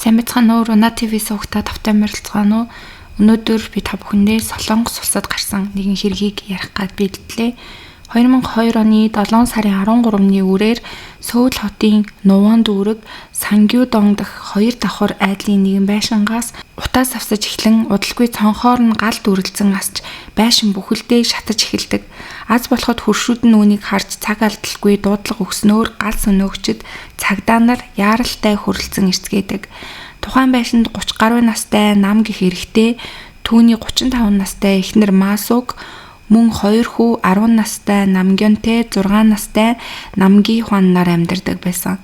Сайн байцгаана уу? Руна ТV сувагта тавтай морилцгаана уу? Өнөөдөр би та бүхэндээ Солонгос улсад гарсан нэгэн хэргийг ярих гад бэлтлээ. 2002 оны 7 сарын 13-ны үрээр Сөүл хотын Нуван дүүрэг Сангюдон дахь хоёр давхар айдлын нэгэн байшингаас утаас авсаж эхлэн удалгүй цонхоор нь гал дүрлзэн асч байшин бүхэлдээ шатаж эхэлдэг. Аз болоход хөршүүд нь үүнийг харж цаг алдалгүй дуудлага өгснөөр гал сөнөөгчд цагдаа нар яаралтай хүрэлцэн ирцгээдэг. Тухайн байшинд 30 гаруй настай нам гэх эрэгтэй, түүний 35 настай эхнэр Масуг, мөн хоёр хүү 10 настай Намгёнтэй 6 настай Намги Хуаннаар амьдардаг байсан.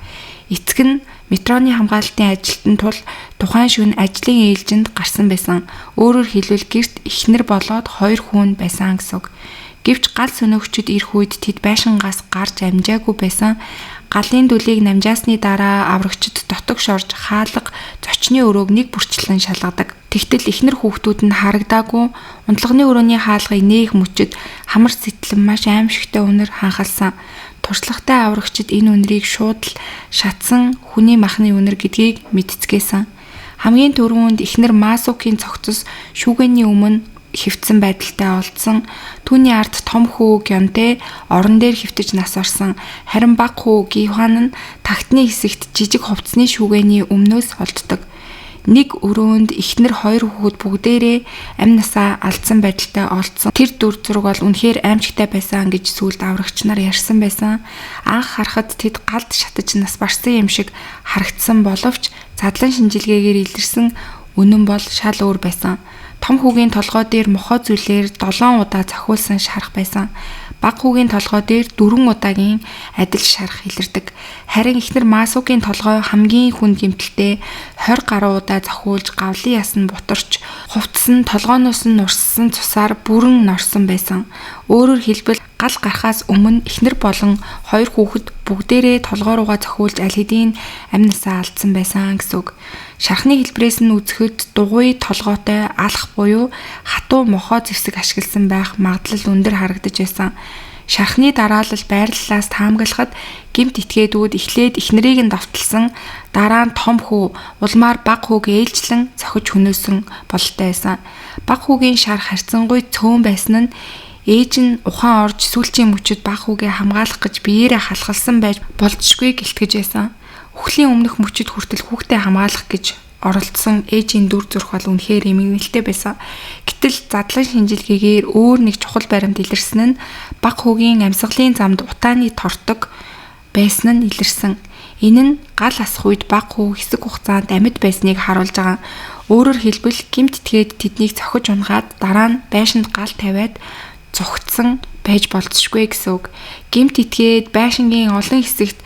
Эцэг нь метроны хамгаалалтын ажилтан тул тухайн шөнө ажлын ээлжинд гарсан байсан. Өөрөөр хэлбэл гэрт эхнэр болоод хоёр хүү нь байсан гэсэн үг. Гэвч гал сөнөөгчид ирэх үед тэд байшингаас гарч амжаагүй байсан. Галын дүлийг намжаасны дараа аврагчид дотогш орж хаалга зочны өрөөг нэг бүрчлэн шалгадаг. Тэгтэл эхнэр хүүхдүүд нь харагдаагүй. Унтлагын өрөөний хаалгыг нээх мөчид хамар сэтлэн маш аимшигтай үнэр ханхалсан. Туршлагатай аврагчид энэ үнэрийг шууд л шатсан хүний махны үнэр гэдгийг мэдцгээсэн. Хамгийн түрүүнд эхнэр Масукийн цогцос шүүгээний өмнө хэвтсэн байдалтай олдсон. Түүний ард том хүү Гёнтэй орон дээр хэвтэж нас орсон. Харин бага хүү Гихан нь тагтны хэсэгт жижиг хувцсны шүүгээний өмнөөс олддог. Нэг өрөөнд эхнэр хоёр хүүхэд бүгдээрээ амь насаа алдсан байдалтай олдсон. Тэр дүр зураг бол үнэхээр аимшигтай байсан гэж сүүлд аврагч нар ярьсан байсан. Анх харахад тэд галд шатаж нас барсан юм шиг харагдсан боловч задлан шинжилгээгээр илэрсэн үнэн бол шал өөр байсан. Том хүүгийн толгой дээр мохоо зүйлээр 7 удаа зохиулсан шарх байсан. Бага хүүгийн толгой дээр 4 удаагийн адил шарх илэрдэг. Харин эхнэр Масугийн толгой хамгийн хүнд гэмтэлтэй 20 гаруй удаа зохиулж гавлын яс нь бутарч, хувцас нь толгооноос нь нурссан цусаар бүрэн норсон байсан. Өөрөөр хэлбэл гал гарахаас өмнө эхнэр болон хоёр хүүхэд бүгдээрээ толгой руугаа зохиулж аль хэдийн амь насаа алдсан байсан гэсэн үг. Шархны хэлбэрээс нь үзэхэд дугуй толгойтой алх буюу хатуу мохоо зэвсэг ашигласан байх магадлал өндөр харагдаж байсан. Шархны дараалал байрлалаас таамаглахад гэмт этгээдүүд эхлээд эхнэрийг нь довтолсон, дараа нь том хүү, улмаар бага хүүг ээлжлэн цохиж хөнөөсөн бололтой байсан. Бага хүүгийн шарх харьцангуй цөөн байсан нь ээж нь ухаан орж сүүлчийн мөчид бага хүүгээ хамгаалах гэж биеэрээ халахалсан байж болзошгүй гэлтгэж байсан. Үхлийн өмнөх мөчид хүртэл хүүхдээ хамгаалах гэж оролдсон ээжийн дүр зурх бол үнэхээр эмгэнэлтэй байсан. Гэтэл задлан шинжилгээгээр өөр нэг чухал баримт илэрсэн нь бага хүүгийн амьсгалын замд утааны тортог байсан нь илэрсэн. Энэ нь гал асах үед бага хүү хэсэг хугацаанд амьд байсныг харуулж байгаа. Өөрөөр хэлбэл гэмт этгээд тэднийг цохиж унгаад дараа нь байшинд гал тавиад зугтсан байж болзошгүй гэсэн үг. Гэмт этгээд байшингийн олон хэсэгт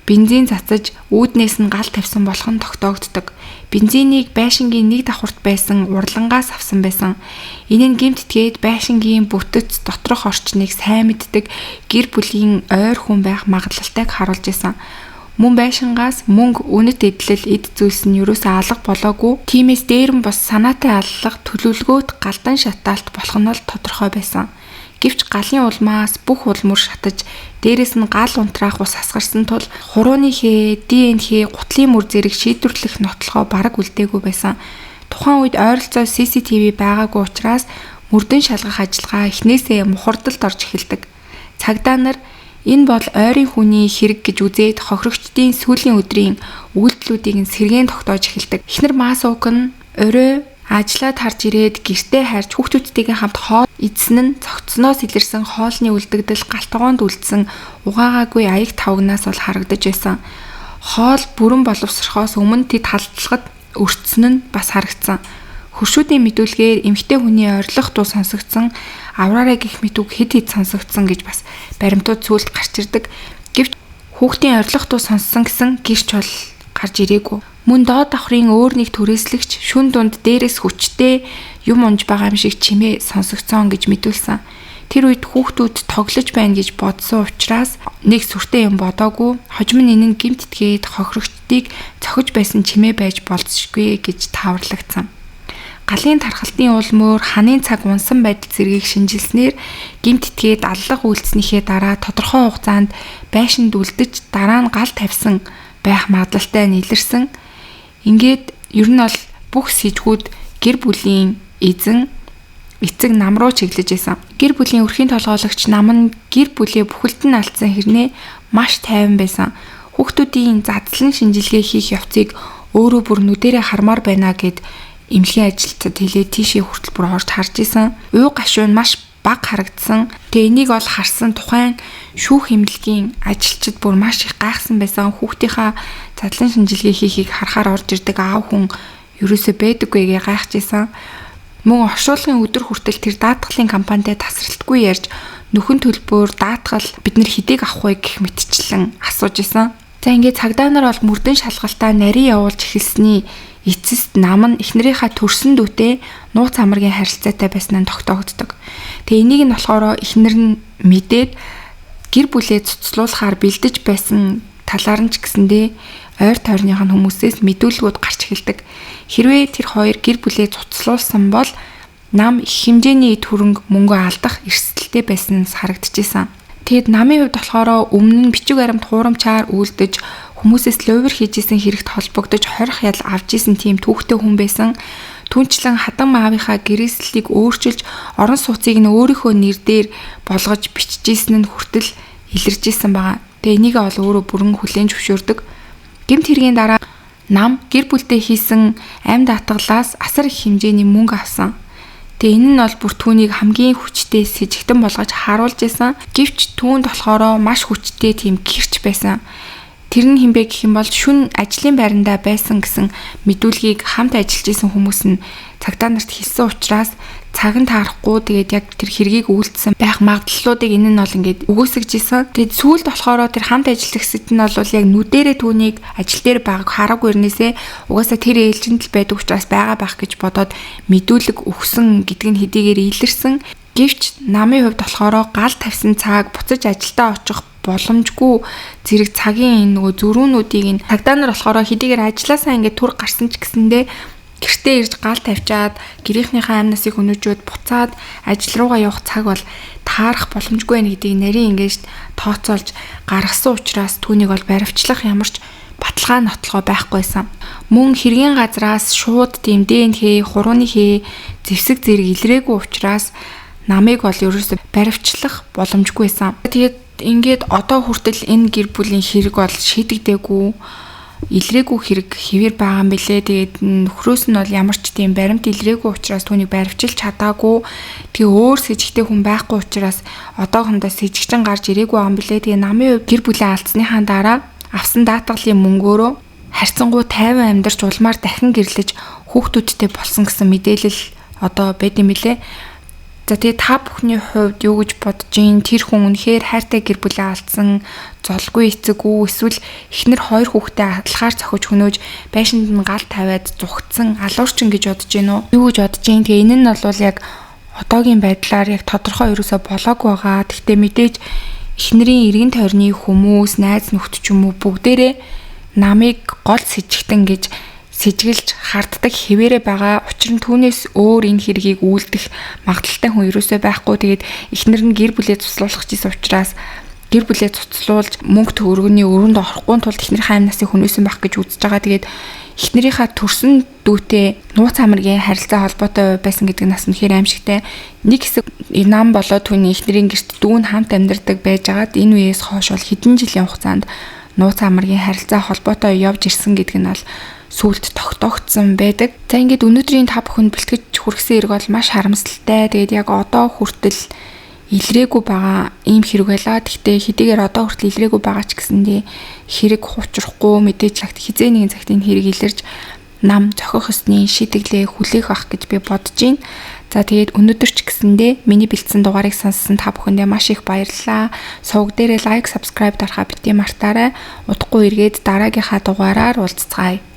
бензин цацаж үүднээс нь гал тавьсан болох нь тогтоогддог. Бензинийг байшингийн нэг давхарт байсан урлангаас авсан байсан. Энэ нь гэмт этгээд байшингийн бүтэц доторх орчныг сайн мэддэг гэр бүлийн ойр хүн байх магадлалтайг харуулж байсан. Мөн байшингаас мөнгө, үнэт эдлэл, эд зүйлс нь ерөөсөө алга болоогүй. Тиймээс дээр нь бос санаатай аллах төлөвлөгөөт галдан шатаалт болох нь бол тодорхой байсан. Гэвч галын улмаас бүх улмөр шатаж, дээрээс нь гал унтраах ус асгарсан тул хурууны хээ, ДНХ, гутлын мөр зэрэг шийдвэрлэх нотлохоо бараг үлдээгүй байсан. Тухайн үед ойролцоо CCTV байгаагүй учраас мөрдөн шалгах ажиллагаа эхнээсээ мухардалд орж эхэлдэг. Цагдаа нар энэ бол ойрын хүний хэрэг гэж үзээд хохирогчдын сүүлийн өдрийн үйлдэлүүдийг нь сэргээн тогтоож эхэлдэг. Эхнэр Масук нь орой ажлаа тарж ирээд гэртээ харж хүүхдүүдтэйгээ хамт хоол идсэн нь цогцсноос илэрсэн хоолны үлдэгдэл гал тогоонд үлдсэн угаагаагүй аяг тавгнаас бол харагдаж байсан. Хоол бүрэн боловсрохоос өмнө тэд халдлагад өртсөн нь бас харагдсан. Хөршүүдийн мэдүүлгээр эмэгтэй хүний орилох дуу сонсогдсон, авраарай гэх мэт үг хэд хэд сонсогдсон гэж бас баримтууд сүүлд гарч ирдэг. Гэвч хүүхдийн орилох дуу сонссон гэсэн гэрч бол гарч ирээгүй. Мөн доод давхрын өөр нэг түрээслэгч шүн дунд дээрээс хүчтэй юм унж байгаа юм шиг чимээ сонсогдсон гэж мэдүүлсэн. Тэр үед хүүхдүүд тоглож байна гэж бодсон учраас нэг сүртэй юм бодоогүй. Хожим нь энэ нь гэмт этгээд хохирогчдыг цохиж байсан чимээ байж болзошгүй гэж тааварлагдсан. Галын тархалтын улмөөр ханын цаг унсан байдал зэргийг шинжилснээр гэмт этгээд аллага үйлдснийхээ дараа тодорхой хугацаанд байшинд үлдэж дараа нь гал тавьсан байх магадлалтай нь илэрсэн. Ингээд Ер нь бол бүх сэжгүүд гэр бүлийн эзэн эцэг нам руу чиглэж байсан. Гэр бүлийн өрхийн толгойлогч нам нь гэр бүлээ бүхэлд нь алдсан хэрнээ маш тайван байсан. Хүүхдүүдийн задлан шинжилгээ хийх явцыг өөрөө бүр нүдэрээ хармаар байна гэд эмнэлгийн ажилтнад хэлээд тийшээ хүртэл бүр орж харж исэн. Уу гашуу нь маш баг харагдсан. Тэгээ энийг бол харсан тухайн шүүх эмнэлгийн ажилчид бүр маш их гайхсан байсан. Хүүхдийнхаа задлан шинжилгээ хийхийг харахаар орж ирдэг аав хүн ерөөсөө байдаггүйгээ гайхаж исэн. Мөн оршуулгын өдөр хүртэл тэр даатгалын компанитай тасралтгүй ярьж нөхөн төлбөр, даатгал бид нар хэдийг авах вэ гэх мэтчлэн асууж исэн. За ингээд цагдаа нар бол мөрдөн шалгалтаа нарийн явуулж эхэлсний эцэст нам нь эхнэрийнхаа төрсөн дүүтэй нууц амаргийн харилцаатай байсан нь тогтоогддог. Тэгээ энийг нь болохоор эхнэр нь мэдээд гэр бүлээ цуцлуулахаар бэлдэж байсан талаар нь ч гэсэндээ ойр тойрных нь хүмүүсээс мэдүүлгүүд гарч эхэлдэг. Хэрвээ тэр хоёр гэр бүлээ цуцлуулсан бол нам их хэмжээний эд хөрөнгө мөнгө алдах эрсдэлтэй байсан нь харагдчихсан. Тэгэд намын хувьд болохоор өмнө нь бичиг баримт хуурамчаар үйлдэж хүмүүсээс лувир хийж исэн хэрэгт холбогдож хорих ял авч исэн тийм түүхтэй хүн байсан. Түүнчлэн хадан маавынхаа гэрээслэлийг өөрчилж орон сууцыг нь өөрийнхөө нэр дээр болгож бичижсэн нь хүртэл илэрж исэн байгаа. Тэгээ энийг бол өөрөө бүрэн хүлээн зөвшөөрдөг. Гэмт хэргийн дараа нам гэр бүлдээ хийсэн амь даатгалаас асар их хэмжээний мөнгө авсан. Тэгээ энэ нь бол бүр түүнийг хамгийн хүчтэй сэжигтэн болгож харуулж исэн. Гэвч түүнд болохоор маш хүчтэй тийм гэрч байсан. Тэр нь хинбэ гэх юм бол шүн ажлын байрандаа байсан гэсэн мэдүүлгийг хамт ажиллаж исэн хүмүүс нь цагдаа нарт хэлсэн учраас цаг нь таарахгүй тэгээд яг тэр хэргийг үйлдсэн байх магадлалуудыг энэ нь бол ингээд үгүйсгэж исэн. Тэгээд сүүлд болохоор тэр хамт ажиллагсад нь бол яг нүдэрээ түүнийг ажил дээр байгааг хараагүй ирнээсээ угаасаа тэр ээлжинд л байдаг учраас байгаа байх гэж бодоод мэдүүлэг өгсөн гэдг нь хэдийгээр илэрсэн. Гэвч намын хувьд болохоор гал тавьсан цаг буцаж ажилдаа очих боломжгүй зэрэг цагийн энэ нөгөө зөрүүнүүдийг нь цагдаа нар болохоор хэдийгээр ажилласаа ингээд түр гарсан ч гэсэндээ гэртээ ирж гал тавьчаад гэрийнхнийхээ амнасыг өнөжөөд буцаад ажил руугаа явах цаг бол таарах боломжгүй байх гэдгийг нарийн ингэж тооцоолж гаргасан учраас түүнийг бол баривчлах ямар ч баталгаа нотлогоо байхгүйсэн. Мөн хэргийн газраас шууд тийм ДНХ, хурууны хээ, зэвсэг зэрэг илрээгүй учраас намыг бол ерөөсө баривчлах боломжгүй байсан. Тэгээд ингээд одоо хүртэл энэ гэр бүлийн хэрэг бол шийдэгдээгүй, илрээгүй хэрэг хэвээр байгаа юм билэ. Тэгээд нөхрөөс нь бол ямар ч тийм баримт илрээгүй учраас түүнийг баривчилж чадаагүй. Тэгээ өөр сэжигтэй хүн байхгүй учраас одоохондоо сэжигчин гарч ирээгүй байгаа юм билэ. Тэгээ намын хувьд гэр бүлээ алдсныхаа дараа авсан даатгалын мөнгөөрөө харьцангуй тайван амьдарч улмаар дахин гэрлэж хүүхдүүдтэй болсон гэсэн мэдээлэл одоо байд юм билэ. За тэгээ та бүхний хувьд юу гэж бодож ийн? Тэр хүн үнэхээр хайртай гэр бүлээ алдсан, золгүй эцэг үү, эсвэл эхнэр хоёр хүүхдээ адилхаар цохиж хөнөөж байшинд нь гал тавиад зугтсан алуурчин гэж бодож гин үү? Юу гэж бодож ийн? Тэгээ энэ нь бол яг одоогийн байдлаар яг тодорхой ерөөсө болоогүй байгаа. Гэхдээ мэдээж эхнэрийн эргэн тойрны хүмүүс, найз нөхдөд ч юм уу бүгдээрээ намыг гол сэжигтэн гэж сэжиглж харддаг хэвээрээ байгаа. Учир нь түүнээс өөр энэ хэргийг үйлдэх магадлалтай хүн ерөөсөө байхгүй. Тэгээд эхнэр нь гэр бүлээ цуцлуулах гэсэн учраас гэр бүлээ цуцлуулж мөнгө төгрөгний өрөөнд орохгүй тулд эхнэрийнхээ амнасыг хөнөөсөн байх гэж үзэж байгаа. Тэгээд эхнэрийнхаа төрсөн дүүтэй нууц амаргийн харилцаа холбоотой байсан гэдэг нь бас үнэхээр аимшигтай. Нэг хэсэг нам болоо түүний эхнэрийн гэрт дүү нь хамт амьдардаг байжгаад энэ үеэс хойш бол хэдэн жилийн хугацаанд нууц амаргийн харилцаа холбоотой явж ирсэн гэдэг нь бол сүулт тогтоогдсон байдаг. За ингээд өнөөдрийн та бүхэнд бэлтгэж хүргэсэн хэрэг бол маш харамсалтай. Тэгээд яг одоо хүртэл илрээгүй байгаа ийм хэрэг байлаа. Гэхдээ хэдийгээр одоо хүртэл илрээгүй байгаа ч гэсэндээ хэрэг хуучрахгүй мэдээж хизээ нэгэн цагт энэ хэрэг илэрч нам зохих ёсны шийтгэлээ хүлээх байх гэж би бодож байна. За тэгээд өнөөдөр ч гэсэндээ миний бэлдсэн дугаарыг сонссон та бүхэндээ маш их баярлалаа. Сувг дээрээ лайк, subscribe дарахаа битгий мартаарай. Удахгүй эргээд дараагийнхаа дугаараар уулзцгаая.